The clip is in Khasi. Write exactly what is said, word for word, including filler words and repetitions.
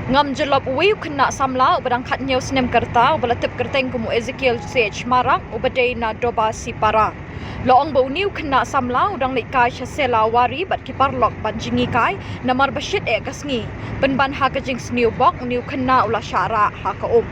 Ngam jyllop uwei u khynnah samla uba dang khathynñiew snem ka rta uba la tip kyrteng kum u Ezekiel C H Marak uba dei na Doba Sipara. La ong ba une u khynnah samla u dang leit kai sha Sela Wari bad ki paralok ban jngi kai namar ba shit eh ka sngi. Pynban ha ka jingsniew bok une u khynnah u la shah rah ha ka um.